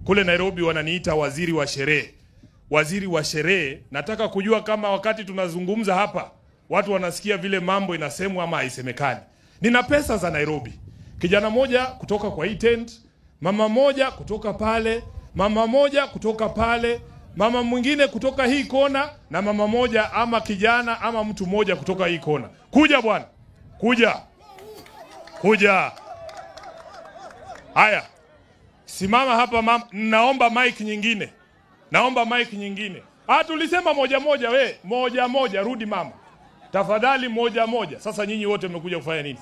Kule Nairobi wananiita waziri wa sherehe. Waziri wa sherehe, nataka kujua kama wakati tunazungumza hapa watu wanasikia vile mambo inasemwa ama haisemekani. Nina pesa za Nairobi. Kijana moja kutoka kwa hii tent, mama moja kutoka pale, mama moja kutoka pale, mama mwingine kutoka hii kona, na mama moja ama kijana ama mtu moja kutoka hii kona. Kuja bwana. Kuja. Kuja. Haya. Simama hapa mama, naomba mic nyingine. Naomba mic nyingine. Ah, tulisema moja moja we, moja moja, rudi mama. Tafadhali moja moja. Sasa nyinyi wote mmekuja kufanya nini?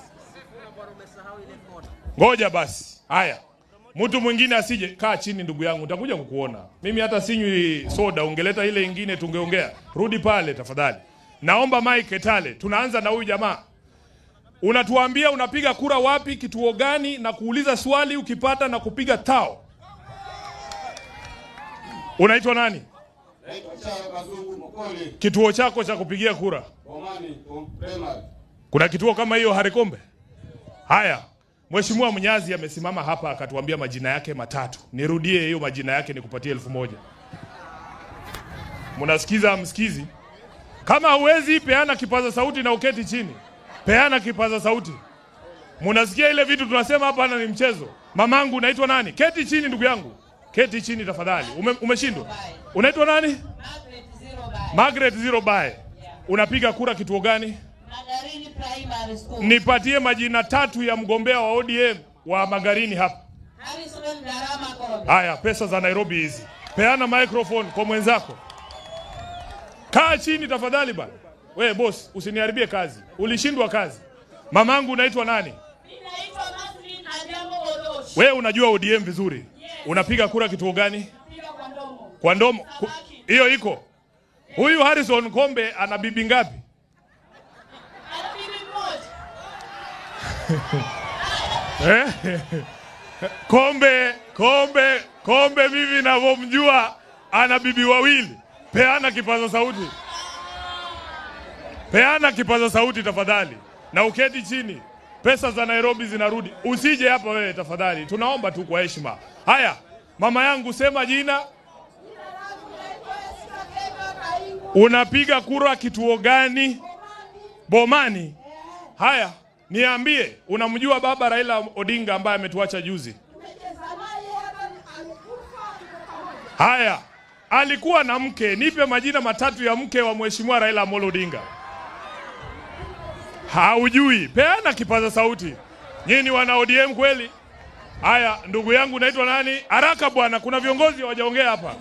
Ngoja basi. Haya. Mtu mwingine asije. Kaa chini ndugu yangu, nitakuja kukuona. Mimi hata sinywi soda, ungeleta ile ingine tungeongea. Rudi pale tafadhali. Naomba mic Etale. Tunaanza na huyu jamaa. Unatuambia unapiga kura wapi, kituo gani, na kuuliza swali ukipata na kupiga tao. Unaitwa nani? Kituo chako cha kupigia kura? Kuna kituo kama hiyo Harikombe? Haya. Mheshimiwa Mnyazi amesimama hapa akatuambia majina yake matatu. Nirudie hiyo majina yake nikupatie 1000. Mnasikiza msikizi? Kama huwezi peana kipaza sauti na uketi chini. Peana kipaza sauti. Mnasikia ile vitu tunasema hapa na ni mchezo. Mamangu unaitwa nani? Keti chini ndugu yangu. Keti chini tafadhali. Umeshindwa. Unaitwa nani? Margaret Zero Bay. Margaret Zero Bay. Yeah. Unapiga kura kituo gani? Magarini Primary School. Nipatie majina tatu ya mgombea wa ODM wa Magarini hapa. Harrison Garama Kombe. Haya, pesa za Nairobi hizi. Peana microphone kwa mwenzako. Kaa chini tafadhali bana. We boss, usiniharibie kazi. Ulishindwa kazi. Mamangu unaitwa nani? Ninaitwa Maslin Adambo Olosh. We unajua ODM vizuri. Yes. Unapiga kura kituo gani? Napiga kwa Ndomo. Kwa Ndomo. Hiyo iko. Huyu Harrison Kombe ana bibi ngapi? Ana bibi mmoja. Kombe, Kombe, Kombe mimi ninavyomjua ana bibi wawili. Peana kipaza sauti. Peana kipaza sauti tafadhali. Na uketi chini. Pesa za Nairobi zinarudi. Usije hapa wewe tafadhali. Tunaomba tu kwa heshima. Haya, mama yangu sema jina. Unapiga kura kituo gani? Bomani. Haya, niambie, unamjua baba Raila Odinga ambaye ametuacha juzi? Haya, alikuwa na mke. Nipe majina matatu ya mke wa Mheshimiwa Raila Amolo Odinga. Haujui. Peana kipaza sauti. Nyinyi wana ODM kweli? Haya, ndugu yangu naitwa nani? Haraka bwana, kuna viongozi hawajaongea hapa.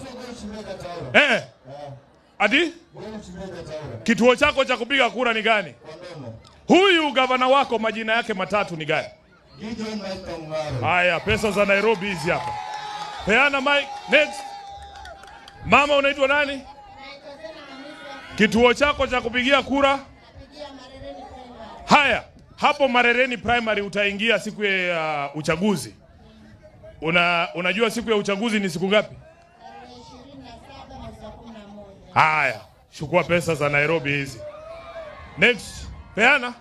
Ati? Kituo chako cha kupiga kura ni gani? Huyu gavana wako majina yake matatu ni gani? Haya, pesa za Nairobi hizi hapa. Peana mic. Next. Mama unaitwa nani? Kituo chako cha kupigia kura? Haya, hapo Marereni Primary utaingia siku ya uchaguzi. Unajua siku ya uchaguzi ni siku ngapi? Haya, chukua pesa za Nairobi hizi. Next, peana.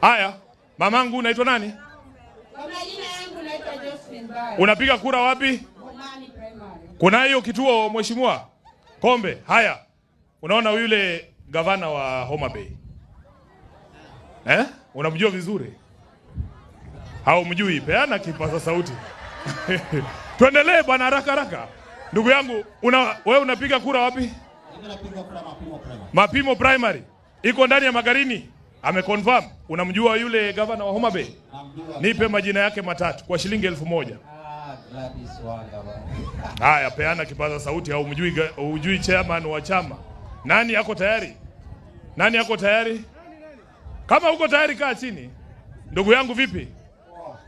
Haya, mamangu unaitwa nani? Kwa majina yangu naitwa Josephine Bayo. Unapiga kura wapi? Bomani Primary. Kuna hiyo kituo mheshimiwa Kombe. Haya. Unaona yule gavana wa Homa Bay? Eh? Unamjua vizuri? Haumjui? Peana kipaza sauti. Tuendelee bwana haraka haraka. Ndugu yangu, wewe unapiga kura wapi? Napiga kura Mapimo Primary. Mapimo Primary. Iko ndani ya Magarini. Ameconfirm. Unamjua yule gavana wa Homa Bay? Namjua. Nipe majina yake matatu kwa shilingi 1000. Ah, Gladys Wanga bwana. Haya, peana kipaza sauti. Au hujui chairman wa chama? Nani yako tayari? Nani yako tayari? Kama uko tayari kaa chini. Ndugu yangu vipi?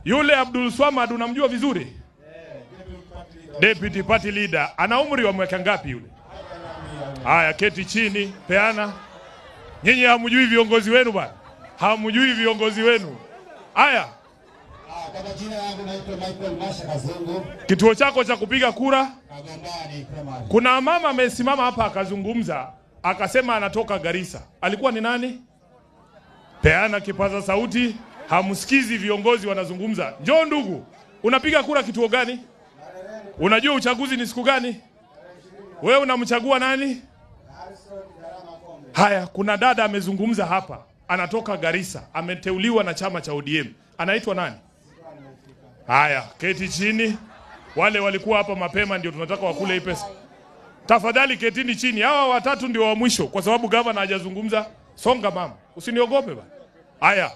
Yule Abdul Swamad unamjua vizuri? Deputy Party Leader. Ana umri wa miaka ngapi yule? Haya, keti chini, peana. Nyinyi hamjui viongozi wenu bwana. Hamjui viongozi wenu. Haya. Kwa majina yangu naitwa Michael Masha Kazungu. Kituo chako cha kupiga kura? Kagandani Primary. Kuna mama amesimama hapa akazungumza, akasema anatoka Garissa. Alikuwa ni nani? Peana kipaza sauti, hamsikizi viongozi wanazungumza. Njoo ndugu. Unapiga kura kituo gani? Unajua uchaguzi ni siku gani? Wewe unamchagua nani? Haya, kuna dada amezungumza hapa, anatoka Garissa, ameteuliwa na chama cha ODM. Anaitwa nani? Haya, keti chini. Wale walikuwa hapa mapema ndio tunataka wakule hii pesa. Tafadhali ketini chini. Hawa watatu ndio wa mwisho kwa sababu gavana hajazungumza. Songa mama, usiniogope bana. Haya.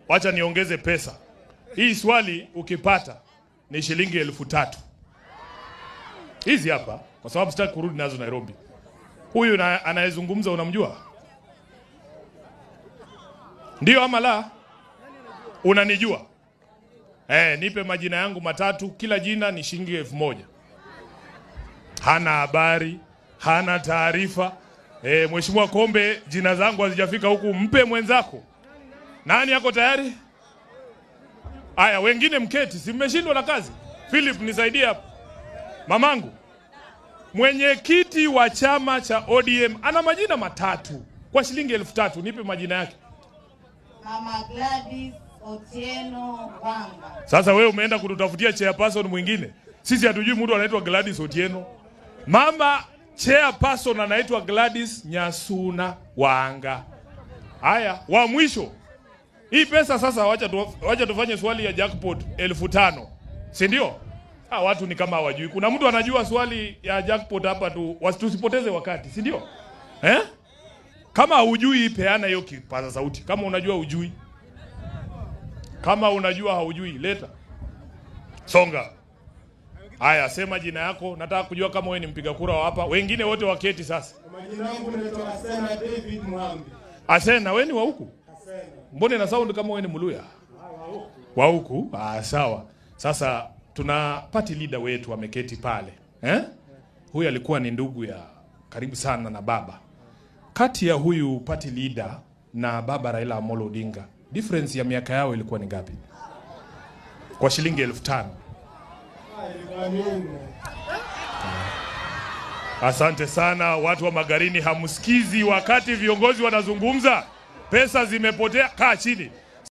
Wacha niongeze pesa. Hii swali ukipata ni shilingi 3,000. Hizi hapa kwa sababu sitaki kurudi nazo Nairobi. Huyu anayezungumza unamjua? Ndio ama la? Unanijua? Nipe majina yangu matatu, kila jina ni shilingi 1,000. Hana habari, hana taarifa. Mheshimiwa Kombe, jina zangu hazijafika huku, mpe mwenzako. Nani yako tayari? Aya, wengine mketi, si mmeshindwa na kazi? Philip, nisaidie hapa. Mamangu, mwenyekiti wa chama cha ODM ana majina matatu kwa shilingi 3,000, nipe majina yake. Mama Gladys Otieno Wanga. Sasa wewe umeenda kututafutia chairperson mwingine. Sisi hatujui mtu anaitwa Gladys Otieno. Mama chairperson anaitwa Gladys Nyasuna Wanga. Haya, wa mwisho. Hii pesa sasa wacha tufanye swali ya jackpot 5,000. Si ndio? Watu ni kama hawajui. Kuna mtu anajua swali ya jackpot hapa tu, tusipoteze wakati, si ndio? Kama hujui peana hiyo kipaza sauti. Kama unajua hujui. Kama unajua haujui, leta. Songa. Haya, sema jina yako. Nataka kujua kama wewe ni mpiga kura wa hapa. Wengine wote waketi sasa. Majina yangu naitwa Asena David Muhambi. Asena, wewe ni wa huku? Asena. Mbona na sound kama wewe ni Mluya? Wa huku. Sawa. Sasa tuna party leader wetu ameketi pale. Huyu alikuwa ni ndugu ya karibu sana na baba. Kati ya huyu party leader na baba Raila Amolo Odinga, difference ya miaka yao ilikuwa ni ngapi? Kwa shilingi 5,000. Asante sana watu wa Magarini, hamsikizi wakati viongozi wanazungumza. Pesa zimepotea. Kaa chini.